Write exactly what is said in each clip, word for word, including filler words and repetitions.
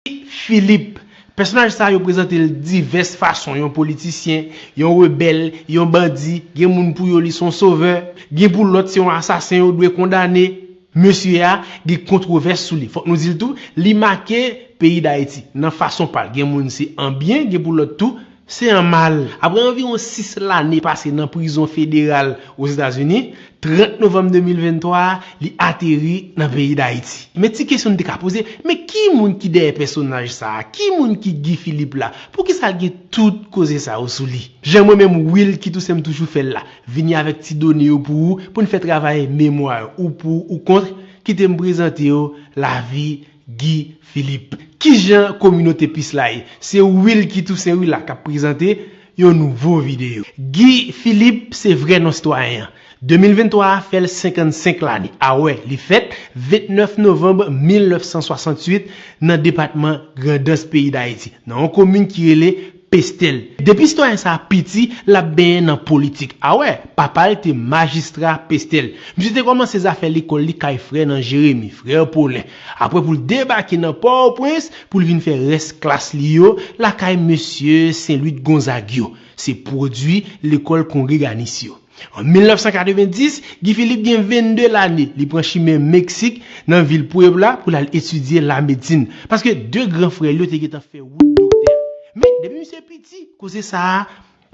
Philippe. Pèsonaj sa yo prezante l divès fason, yon politisyen, yon rebèl, yon bandi, gen moun pou yo li se yon sovè, gen pou lòt se yon asasen yo dwe kondane. Mesye a gen kontwovès sou li. Fòk nou di l tou, li make peyi Dayiti nan fason pa l. Gen moun se an byen, gen pou lòt tou se an mal. Apre anviwon sis lane pase nan prizon federal Ozetazini, trant novanm de mil venntwa a, li ateri nan peyi Dayiti. Men ti kesyon n te ka poze, men ki moun ki dèyè pèsonaj sa a? Ki moun ki Guy Philippe la? Poukisa l gen tout koze sa yo sou li? Jan mwen menm Wilky Toussaint m toujou fè l la, vini avèk ti done yo pou ou, pou n fè travay memwa yo, ou pou ou kont, kite m prezante yo lavi Guy Philippe. Kijan kominote Peace la ye? Se Wilky Toussaint wi la k ap prezante yon nouvo videyo. Guy Philippe se vrè non sitwayen an. De mil venntwa a fè l senkannsenk lane. Awè, li fèt vennèf novanm mil nèf san swasantuit nan depatman Grandans peyi Dayiti, nan yon komin ki rele Pestèl. Depi sitwayen sa a piti, l ap benyen nan politik. Awè, papa l te majistra Pestèl. Misye te kòmanse zafè lekòl li kay frè nan Jeremi, frè Polin. Apre pou l debake nan Pòtoprens, pou l vin fè rès klas li yo lakay mesye Sen Lwit Gonzag yo. Se pwodui lekòl kongreganis yo. An mil nèf san katrevenndis, Guy Philippe gen vennde lane. Li pran chimen Meksik nan vil Puebla pou l al etidye lamedsin. Paske de gran frè l yo te gentan fè wout doktè. Men, depi misye piti, koze sa a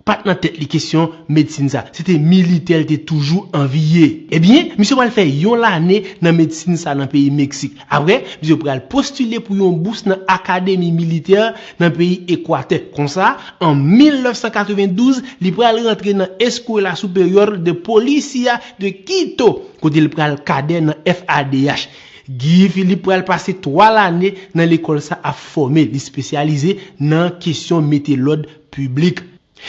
pa t nan tèt li kesyon medsin sa. Se te militè l te toujou anvi ye. Ebyen, misye pral fè yon lane nan medsin sa nan peyi Meksik. Apre, misye pral postile pou yon bous nan akademi militè nan peyi Ekwatè. Konsa, an mil nèf san katrevendouz, li pral rantre nan Escuela Superior de Policía de Quito, kote l pral kadè nan F A D H. Guy Philippe pral pase twa lane nan lekòl sa ap fòme, li espesyalize nan kesyon mete lòd piblik.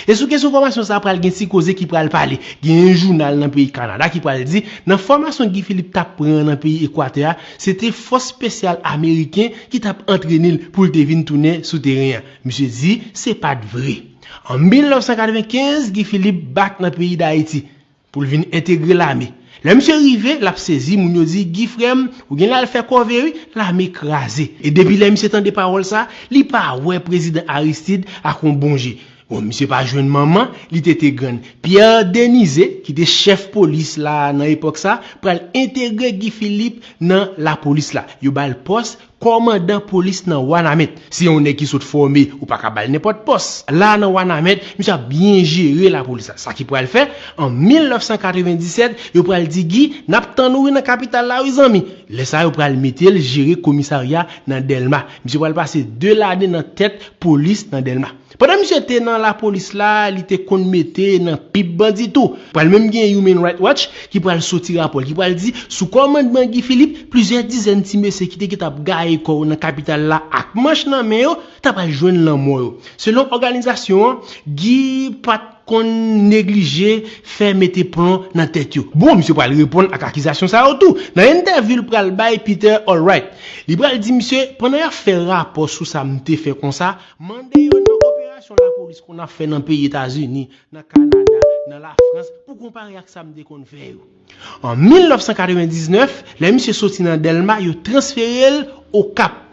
E sou kesyon fòmasyon sa a pral gen ti koze ki pral pale. Gen yon jounal nan peyi Kanada ki pral di, nan fòmasyon Guy Philippe t ap pran nan peyi Ekwatè a, se te fòs espesyal ameriken ki t ap antrene l pou l te vin tounen sou teren an. Misye di, se pa t vre. An mil nèf san katrevenkenz, Guy Philippe back nan peyi Dayiti pou l vin entegre lame. Lè misye rive, l ap sezi, moun yo di, Guy frè m, ou gen l al fè kòve wi, lame kraze. E depi lè misye tande pawòl sa, li pa wè prezidan Aristide ak yon bon je. Bon, misye pa jwenn manman, li te te grann. Pierre Denizé, ki te chèf polis la nan epòk sa, pral entegre Guy Philippe nan lapolis la. Yo ba l pòs kòmandan polis nan Wanament. Se yon nèg ki sot fòme, ou pa ka ba l nenpòt pòs. La nan Wanament, misye ap byen jere lapolis la. Sa ki pral fè, an mil nèf san katrevenndisèt, yo pral di Guy, n ap tann ou wi nan kapital la wi zanmi. Lè sa yo pral mete l jere komisarya nan Dèlma. Misye pral pase de lane nan tèt polis nan Dèlma. Pandan misye te nan lapolis la, li te konn mete nan pip bandi tou. Pral menm gen Human Rights Watch ki pral soti rapò l, ki pral di, sou kòmandman Guy Philippe, plizyè dizèn ti mesye ki te gentan ap gaye kò yo nan kapital la ak manch nan men yo, ta pral jwenn lanmò yo. Selon òganizasyon an, Guy pa t konn neglije fè mete plon nan tèt yo. Bon, misye pral reponn ak akizasyon sa yo tou. Nan entèvyou l pral bay Peter Allwright, li pral di misye, pandan y ap fè rapò sou sa m te fè konsa, mande yo nan operasyon lapolis konn ap fè nan peyi Etazini, nan Kanada, nan Lafrans, pou konpare ak sa m te konn fè yo. An mil nèf san katrevendiznèf, lè misye soti nan Dèlma, yo transfere l Okap,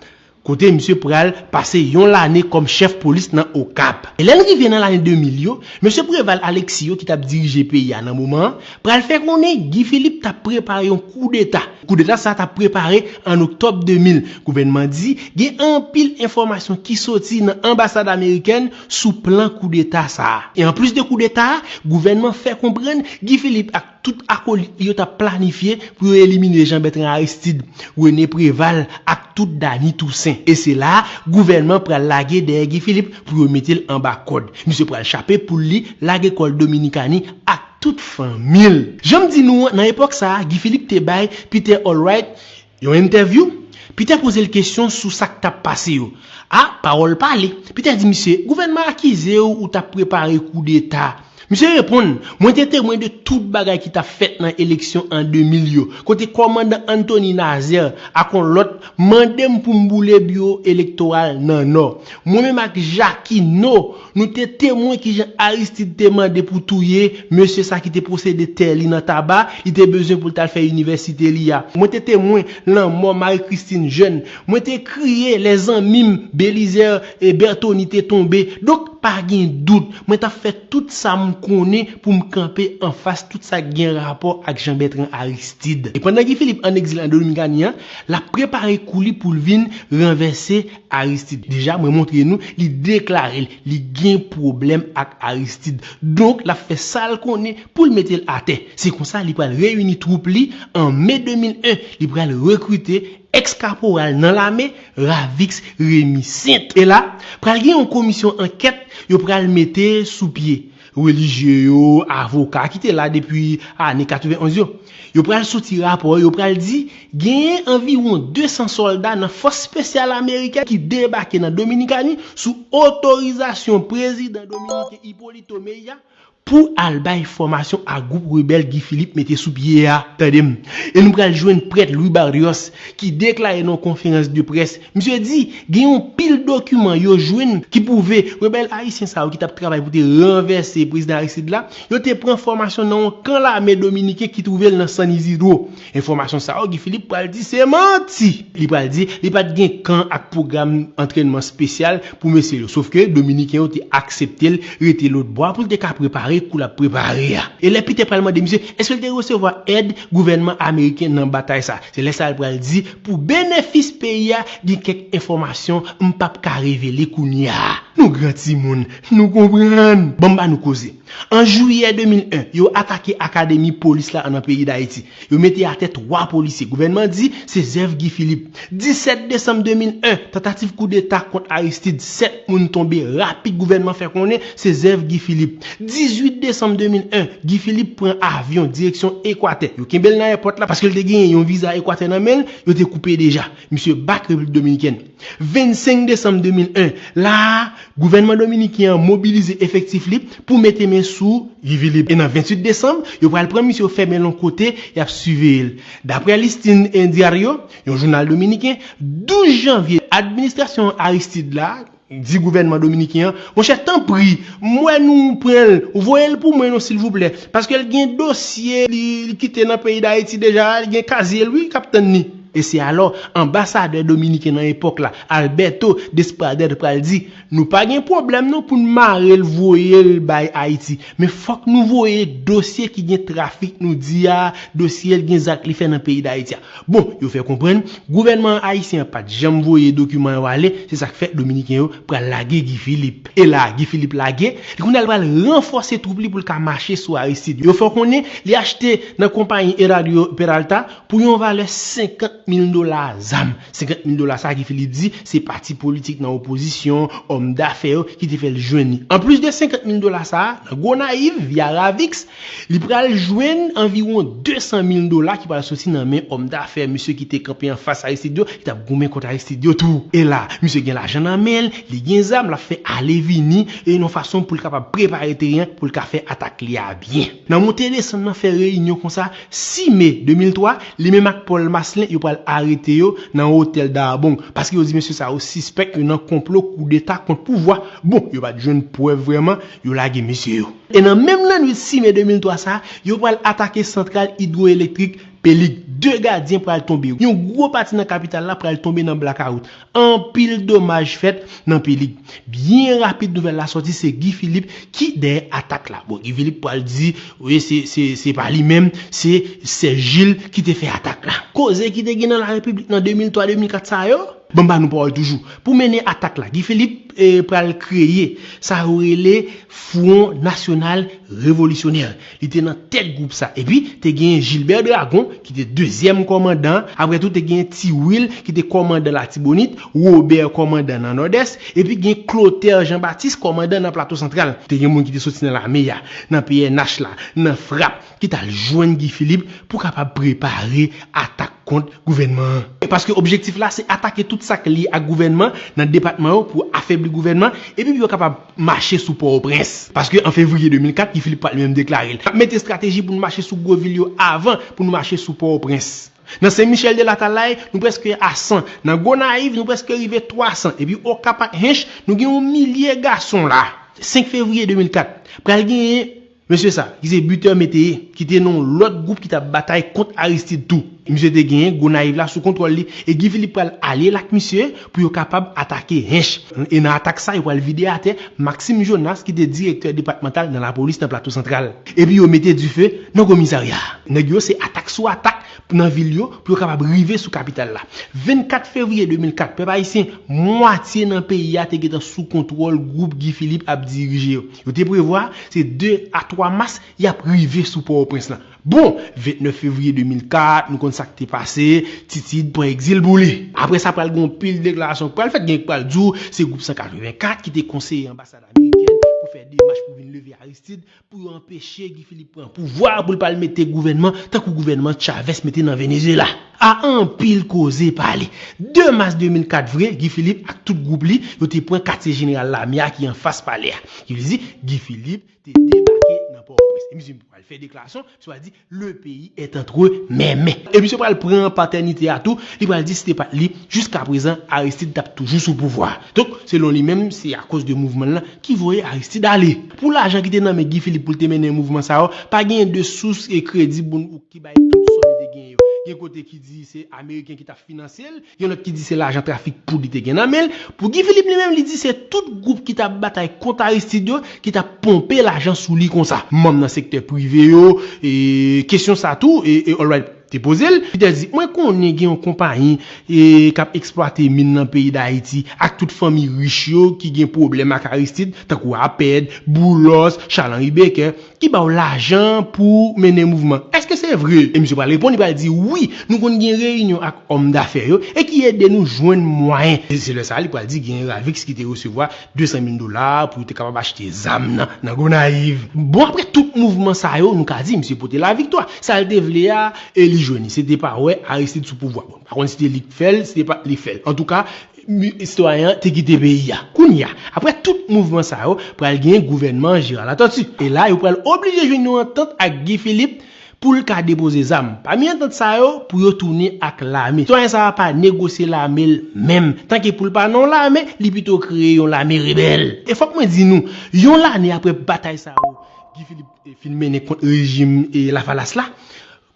kote misye pral pase yon lane kòm chèf polis nan Okap. E lè n rive nan lane de mil yo, mesye Préval Alexis yo ki t ap dirije peyi a nan moman an, pral fè konnen Guy Philippe t ap prepare yon koudeta. Koudeta sa a t ap prepare an oktòb de mil. Gouvènman di gen anpil enfòmasyon ki soti nan anbasad amerikèn sou plan koudeta sa a. E anplis de koudeta a, gouvènman fè konprann Guy Philippe ak tout akolit li yo t ap planifye pou yo elimine Jean Bertrand Aristide, René Préval ak tout Dany Toussaint. E se la a, gouvènman pral lage dèyè Guy Philippe pou yo mete l anba kòd. Misye pral chape poul li, lage kò l Dominikani ak tout fanmi l. Jan m di nou an, nan epòk sa a, Guy Philippe te bay Peter Allwright yon entèvyou. Peter poze l kesyon sou sa k t ap pase yo. A, pawòl pale. Peter di misye, gouvènman akize w ou t ap prepare koudeta. Misye reponn, mwen te temwen de tout bagay ki t ap fèt nan eleksyon an de mil yo, kote kòmandan Anthony Nazaire ak yon lòt mande m pou m boule biwo elektoral nan Nò. Mwen menm ak Jacquino, nou te temwen kijan Aristide te mande pou touye mesye sa ki te posede tè li nan Taba, li te bezwen pou l t al fè inivèsite li a. Mwen te temwen lanmò Marie Christine Jeune. Mwen te kriye, lè zanmi m Belizaire e Bertony te tonbe. Donk, pa gen dout, mwen t ap fè tout sa m konnen pou m kanpe anfas tout sa k gen rapò ak Jean Bertrand Aristide. E pandan Guy Philippe ann egzil an Dominikani an, l ap prepare kou li pou l vin ranvèse Aristide. Deja, mwen montre nou, li deklare l, li gen pwoblèm ak Aristide. Donk, l ap fè sa l konnen pou l mete l atè. Se konsa, li pral reyini twoup li an me de mil en. Li pral rekrite èks kaporal nan lame, Ravix Rémy Sainte. E la, pral gen yon komisyon ankèt yo pral mete sou pye. Relijye yo, avoka ki te la depi ane katrevenn onz yo. Yo pral soti rapò, yo pral di genyen anviwon de san sòlda nan fòs espesyal amerikèn ki debake nan Dominikani sou otorizasyon prezidan dominiken Hipólito Mejía pou al bay fòmasyon a gwoup rebèl Guy Philippe mete sou pye a. Tande m. E nou pral jwenn prèt Louis Barrios ki deklare nan yon konferans de près, misye di gen yon pil dokiman yo jwenn ki pwouve rebèl ayisyen sa yo ki t ap travay pou te ranvèse prezidan Aristide la, yo te pran fòmasyon nan yon kan lame dominiken ki twouve l nan San Isidro. Enfòmasyon sa yo, Guy Philippe pral di se manti. Li pral di li pa t gen kan ak pwogram antrènman espesyal pou mesye yo. Sofke dominiken yo te aksepte l rete lòtbò a pou l te ka prepare kou l ap prepare a. E lè Peter pral mande misye èske l te resevwa èd gouvènman ameriken nan batay sa, se lè sa l pral di pou benefis peyi a, gen kèk enfòmasyon m p ap ka revele kounye a. Nou gran timoun, nou konprann. Ban m ba nou koze. An jiyè de mil en, yo atake akademi polis la nan peyi Dayiti. Yo mete atè twa polisye. Gouvènman di se zèv Guy Philippe. Disèt desanm de mil en, tantativ koudeta kont Aristide. Sèt moun tonbe rapid, gouvènman fè konnen se zèv Guy Philippe. Dizuit desanm de mil en, Guy Philippe pran avyon direksyon Ekwatè. Yo kenbe l nan èpòt la paske l te genyen yon viza Ekwatè nan men l, yo te koupe deja. Misye bak Repiblik Dominikèn. Vennsenk desanm de mil en, la a, gouvènman dominiken an mobilize efektif li pou mete men sou Guy Philippe. E nan venntuit desanm, yo pral pran misye, yo fèmen l yon kote, y ap siveye l. Daprè Listín Diario, yon jounal dominiken, douz janvye, administrasyon Aristide la di gouvènman dominiken an, monchè, tanpri, m wè nou pran l, voye l pou mwen non, silvouplè, paske l gen dosye li, li kite nan peyi Dayiti deja, li gen kazye l, wi, k ap tann li. E se alò, anbasadè dominiken nan epòk la, Alberto Despradel, pral di, nou pa gen pwoblèm non pou n mare l, voye l bay Ayiti. Men fòk nou voye dosye ki gen trafik nou di a, dosye l gen zak li fè nan peyi Dayiti a. Bon, yo fè konprann, gouvènman ayisyen an pa t janm voye dokiman yo ale, se sa k fè dominiken yo pral lage Guy Philippe. E la, Guy Philippe lage, li kounye a l pral ranfòse twoup li pou l ka mache sou Aristide. Yo fè konnen li achte nan konpayi Eladio Peralta pou yon valè senkant mil dola zam. Senkant mil dola sa a, Guy Philippe di se pati politik nan opozisyon, òm dafè yo ki te fè l jwenn li. Anplis de senkant mil dola sa a, nan Gonayiv, via Ravix, li pral jwenn anviwon de san mil dola ki pral soti nan men òm dafè, mesye ki te kanpe anfas Aristide yo, ki t ap goumen kont Aristide yo tou. E la, misye gen lajan nan men l, li gen zam, l ap fè ale vini, e yon fason pou l kapab prepare teren pou l ka fè atak li a byen. Nan monte desann nan fè reyinyon konsa, sis me de mil twa, li menm ak Paul Marcelin, yo pral arete yo nan otèl Darbon, paske yo di mesye sa yo sispèk yo nan konplo koudeta kont pouvwa. Bon, yo pa t jwenn prèv vrèman, yo lage mesye yo. E nan menm lannwit sis me de mil twa sa, yo pral atake santral idwoelektrik Pelig. De gadyen pral tonbe. Yon gwo pati nan kapital la pral tonbe nan blakawout. Anpil domaj fèt nan Pelig. Byen rapid nouvèl la sòti, se Guy Philippe ki dèyè atak la. Bon, Guy Philippe pral di, wi, se, se, se pa li menm, se Serge Gilles ki te fè atak la. Koze ki te gen nan La Repiblik nan de mil twa, de mil kat sa yo, ban m ba nou pawòl toujou. Pou mennen atak la, Guy Philippe, eh, pral kreye sa yo rele Fwon Nasyonal Revolisyonè. Li te nan tèt gwoup sa. Epi, te gen Gilbert Dragon, ki te dezyèm kòmandan. Apre tou, te gen Ti Wil, ki te kòmandan Latibonit. Robert, kòmandan nan Nòdès. Epi, gen Clotaire Jean Baptiste, kòmandan nan Plato Santral. Te gen moun ki te soti nan lame a, nan P N H la, nan frap, ki t al jwenn Guy Philippe pou kapab prepare atak kont gouvènman an. E paske objektif la, se atake tout sa k lye ak gouvènman nan depatman yo pou afebli gouvènman, epi pou yo kapab mache sou Pòtoprens. Paske an fevriye de mil kat, Guy Philippe pa li menm deklare l ap mete estrateji pou n mache sou gwo vil yo avan pou nou mache sou Pòtoprens. Nan Sen Michèl de Latalay, nou prèske a san. Nan Gonayiv, nou prèske rive twa san. Epi Okap ak Hench, nou gen yon milye gason la. Senk fevriye de mil kat, pral genyen mesye sa, ki se Butè Métayer, ki te nan yon lòt gwoup ki t ap batay kont Aristide tou. Misye te genyen Gonayiv la sou kontwòl li, e Guy Philippe pral alye l ak misye pou yo kapab atake Hench. E nan atak sa, yo pral vide atè Maxime Jonas, ki te direktè depatmantal nan lapolis nan Plato Santral. Epi yo mete dife nan komisarya a. Nèg yo se atak sou atak nan vil yo pou yo kapab rive sou kapital la. Vennkat fevriye de mil kat, pèp ayisyen, mwatye nan peyi a te gentan sou kontwòl gwoup Guy Philippe ap dirije yo. Yo te prevwa se de a twa mas y ap rive sou Pòtoprens lan. Bon, vennèf fevriye de mil kat, nou konn sa k te pase, Titid pran egzil pou li. Apre sa, pral gen yon pil deklarasyon k pral fèt, gen k pral di w se gwoup san katrevenkat ki te konseye anbasad amerikèn pou fè demach pou vin leve Aristide, pou yo anpeche Guy Philippe pran pouvwa, pou l pa al mete gouvènman tankou gouvènman Chavez mete nan Venezuela. A anpil koze pale. De mas de mil kat vre, Guy Philippe ak tout gwoup li, yo te pran katye jeneral lame a ki anfas palè a. Ki vle di, Guy Philippe te debake nan Pòtoprens. E misye pral fè deklarasyon, misye pral di, le pays est entre mes mains. E misye pral pran patènite a tou, li pral di si te pa t li, jiskaprezan, Aristide t ap toujou sou pouvwa. Donk, selon li menm, se akoz de mouvman l lan ki voye Aristide ale. Pou lajan ki te nan men Guy Philippe pou l te mennen mouvman sa yo, pa genyen de sous e kredib pou n ki bay tout sòm li te genyen yo. Gen kote ki di se Ameriken ki t ap finanse l, gen lòt ki di se lajan trafik poud li te gen nan men l. Pou Guy Philippe li menm, li di se tout gwoup ki t ap batay kont Aristide yo ki t ap ponpe lajan sou li konsa. Manm nan sektè prive yo, e kesyon sa tou, e, e Allwright te poze l. Peter di, mwen konnen gen yon konpayi e, k ap eksplwate min nan peyi Dayiti ak tout fanmi rich yo ki gen pwoblèm ak Aristide, tankou Apèd, Boulos, Charles Henri Becker, ki ba w lajan pou mennen mouvman. Èske se vre? E misye pral reponn, li pral di, wi, nou konn gen reyinyon ak òm dafè yo e ki ede nou jwenn mwayen. E se lè sa a, li pral di gen Ravix ki te resevwa de san mil dola pou yo te kapab achte zam nan, nan Gonayiv. Bon, apre tout mouvman sa yo, nou ka di misye pote laviktwa. Sa l te vle a, e li jwenn li. Se te pa wè Aristide sou pouvwa. Bon, pa konn si te li k fè l, si te pa t li k fè l. Antouka, mi-, sitwayen an te kite peyi a. Kounye a, apre tout mouvman sa yo, pral gen gouvènman Gérard Latortue. E la, yo pral oblije jwenn yon antant ak Guy Philippe pou l ka depoze zam. Pami antant sa yo, pou yo tounen ak lame. Sitwayen sa a pa negosye lame l menm. Tanke pou l pa nan yon lame, li pito kreye yon lame rebèl. E fòk mwen di nou, yon lane apre batay sa yo, Guy Philippe, eh, fin mennen kont rejim, eh, Lavalas la,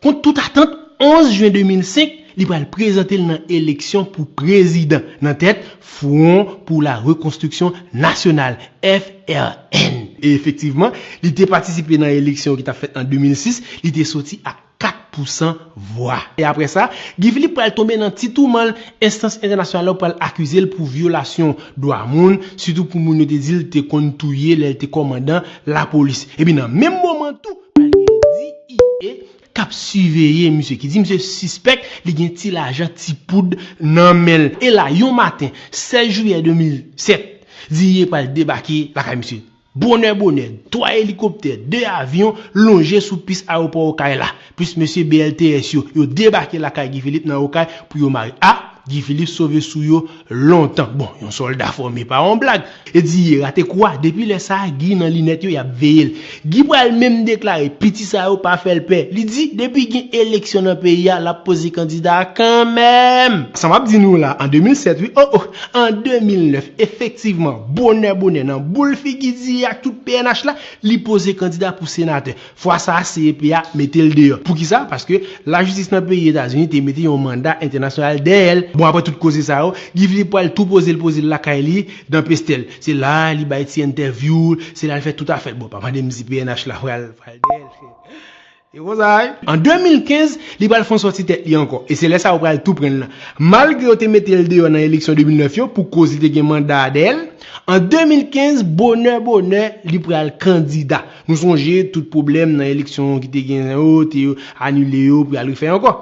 kont tout atant, onz jen de mil senk, li pral prezante l nan eleksyon pou prezidan nan tèt Front pour la Reconstruction Nationale, F R N. E efektivman, li te patisipe nan eleksyon ki t ap fèt an de mil sis, li te soti ak kat pousan vwa. E apre sa, Guy Philippe pral tonbe nan ti touman l, enstans entènasyonal yo pral akize l pou vyolasyon dwa moun, sitou pou moun yo te di l te konn touye lè l te kòmandan lapolis. Epi nan menm moman tou, pral gen D E A k ap siveye misye, ki di misye sispèk li gen ti lajan, ti poud nan men l. E la, yon maten, sèz jiyè de mil sèt, D E A pral debake lakay misye. Bonè, bonè, twa elikoptè, de avyon lonje sou pis ayewopò Okay la. Plis mesye B L T S yo, yo debake lakay Guy Philippe nan Okay pou yo mare. A, Guy Philippe sove sou yo lontan. Bon, yon sòlda fòme pa yon blag. E D E A rate kou a, depi lè sa a, Guy nan linèt yo, y ap veye l. Guy pral menm deklare, piti sa yo pa fè l pè. Li di, depi gen eleksyon nan peyi a, l ap poze kandida kanmenm. Sa m ap di nou la, an de mil sèt, wi, oh, oh, an de mil nèf, efektivman, bonè, bonè, nan boul figi D E A ak tout P N H la, li poze kandida pou senatè. Fwa sa a, C E P a mete l deyò. Poukisa? Paske lajistis nan peyi Etazini te mete yon manda entènasyonal dèyè l. Bon, apre tout koze sa yo, Guy Philippe pral tou poze l, poze l lakay li, nan Pestèl. Se la li bay ti entèvyou, se la l fè tout afè l. Bon, pa mande m si P N H la pral, pral dèyè l. E konsa, wi. An de mil kenz, li pral fè yon sòti tèt li ankò. E se lè sa yo pral tou pran l lan. Malgre yo te mete l deyò nan eleksyon de mil nèf yo pou koz li te gen manda dèyè l, an de mil kenz, bonè, bonè, li pral kandida. Nou sonje tout pwoblèm nan eleksyon ki te gen yo, te anile yo, pou y al refè ankò.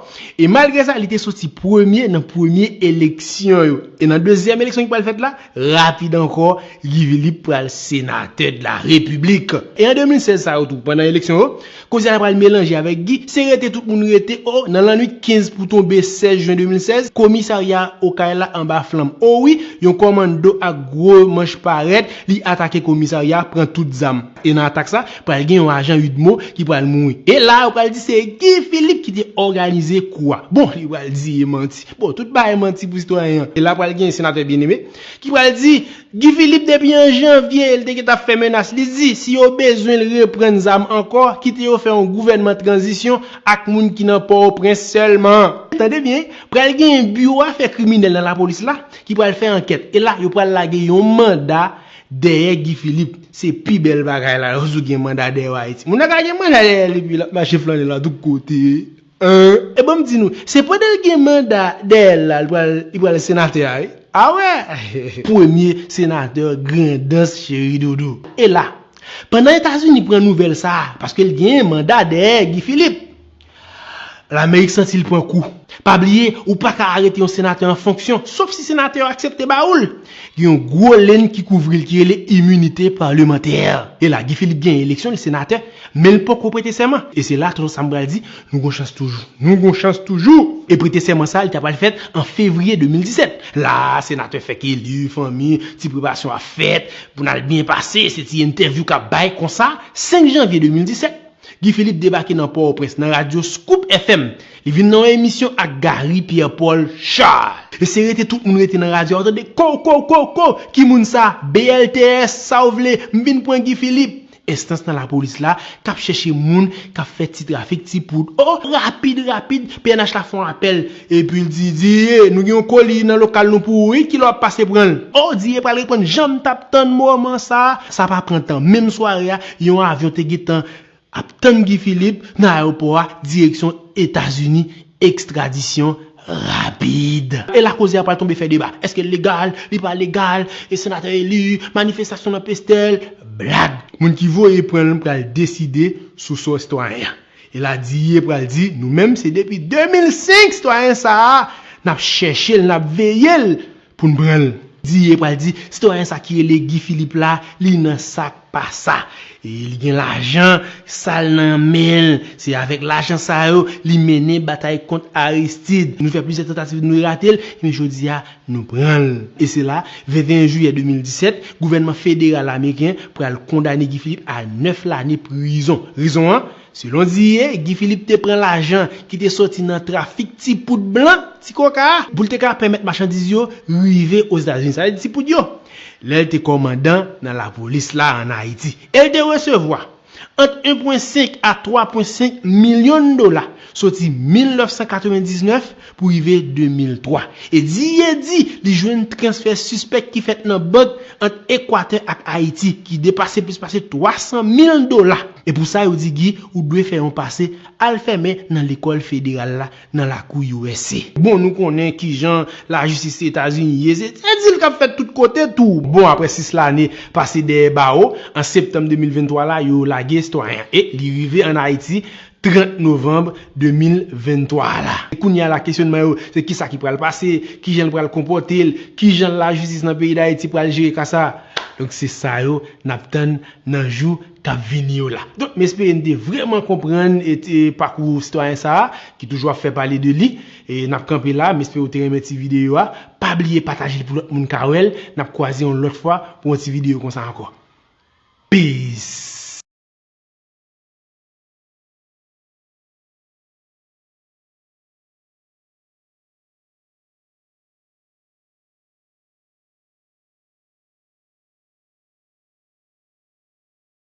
E malgre sa, li te soti premye nan premye eleksyon yo. E nan dezyèm eleksyon ki pral fèt la, rapid ankò, Guy Philippe pral senatè de la Repiblik. E an de mil sèz sa yo tou, pandan eleksyon yo, koze a pral melanje. chanje avèk Guy, se rete tout moun rete. O, nan lannwit kenz pou tonbe sèz jen de mil sèz, komisarya Okay la anba flanm. O wi, yon kòmando ak gwo manch parèt, li atake komisarya, pran tout zam. E nan atak sa, pral gen yon ajan UDMO ki pral mouri. E la, yo pral di se Guy Philippe ki te òganize kou a. Bon, li pral di e manti. Bon, tout bagay manti pou sitwayen an. E la pral gen senatè Bien-Aimé ki pral di Guy Philippe depi an janvye, li te gentan ap fè menas. Li di si yo bezwen l reprann zam ankò, kite yo fè yon gouvènman tranzisyon ak moun ki nan Pòtoprens sèlman. Tande byen, pral gen biwo afè kriminèl nan lapolis la ki pral fè ankèt. E la, yo pral lage yon manda dèyè Guy Philippe. Se pi bèl bagay la, lè w gen manda dèyè w Ayiti. Moun nan ka gen manda dèyè l epi l ap mache flannen la tout kote. Hein? E ban m di nou, se pandan l gen manda dèyè l la, li pral, li pral senatè a, wi. A wè! Premye senatè Grandans Cheri Doudou. E la, pandan Etazini pran nouvèl sa a, paske l gen manda dèyè Guy Philippe, Lamerik santi l pran kou. Pa bliye, ou pa ka arete yon senatè an fonksyon, sof si senatè yo aksepte ba ou l. Gen yon gwo lenn ki kouvri l ki rele iminite palemantè. E la, Guy Philippe genyen eleksyon, li senatè, men l poko prete sèman. E se la, tonton Sam pral di, nou gon chans toujou. Nou gon chans toujou. E prete sèman sa, li ta pral fèt an fevriye de mil disèt. La, senatè fèk eli, fanmi, ti preparasyon ap fèt, pou n al byen pase, se ti entèvyou k ap bay konsa, senk janvye de mil disèt. Guy Philippe debake nan Pòtoprens, nan radyo Scoop F M. Li vin nan yon emisyon ak Gary Pierre Paul Charles. E se rete tout moun rete nan radyo a, ou tande kow, kow, kow, kow, ki moun sa? B L T S, sa w vle? M vin pran Guy Philippe. Enstans nan lapolis la k ap chèche moun k ap fè ti trafik ti poud. O, rapid, rapid, P N H la fè yon apèl. Epi l di, Diye, nou gen yon koli nan lokal nou pou ou, wi, kilè w ap pase pran l? O, Diye pral reponn, jan m t ap tann moman sa a. Sa pa pran tan. Menm sware a, yon avyon te gentan ap tann Guy Philippe nan ayewopò a, direksyon Etazini, ekstradisyon rapid. E la koze a pral tonbe fè deba. Èske l legal? Li pa legal? E senatè eli, manifestasyon nan Pestèl, blag. Moun ki voye pran l pral deside sou sò sitwayen an. E la Diye pral di, nou menm se depi de mil senk sitwayen sa a, n ap chèche l, n ap veye l pou n pran l. Diye pral di, sitwayen sa ki rele Guy Philippe la, li nan sa k pa sa. E li gen lajan sal nan men l. Se avèk lajan sa yo, li mennen batay kont Aristide. Nou fè plizyè tantativ, nou rate l, men jodi a, nou pran l. E se la, venteyen jiyè de mil disèt, gouvènman federal ameriken pral kondane Guy Philippe a nèf lane prizon. Rezon an? Selon Diye, Guy Philippe te pran lajan ki te soti nan trafik ti poud blan, ti koka a, pou l te ka pèmèt machandiz yo rive Ozetazini, sa vle di ti poud yo. Lè l te kòmandan nan lapolis la ann Ayiti. E l te resevwa ant en pwen senk a twa pwen senk milyon dola, soti mil nèf san katrevendiznèf pou rive de mil twa. E Diye di li jwenn transfè sispèk ki fèt nan bank ant Ekwatè ak Ayiti, ki depase plis pase twa san mil dola. E pou sa, yo di Guy, ou dwe fè yon pase, al fèmen nan lekòl federal la, nan lakou U S A. Bon, nou konnen kijan lajistis Etazini ye, se, se di l k ap fèt tout kote tou. Bon, apre sis lane pase dèyè bawo, an septanm de mil venntwa la, yo lage sitwayen an. E li rive ann Ayiti trant novanm de mil venntwa la. Kounye a la, kesyonman yo, se kisa ki pral pase, kijan l pral konpòte l, kijan lajistis nan peyi Dayiti pral jere ka sa. Donk, se sa yo n ap tann nan jou k ap vini yo la. Donk, m espere n te vrèman konprann e, e pakou sitwayen sa a, ki toujou ap fè pale de li. E n ap kanpe la, m espere w te renmen ti videyo a. Pa bliye pataje l pou lòt moun ka wè l. N ap kwaze yon lòt fwa pou yon ti videyo konsa ankò. Peace!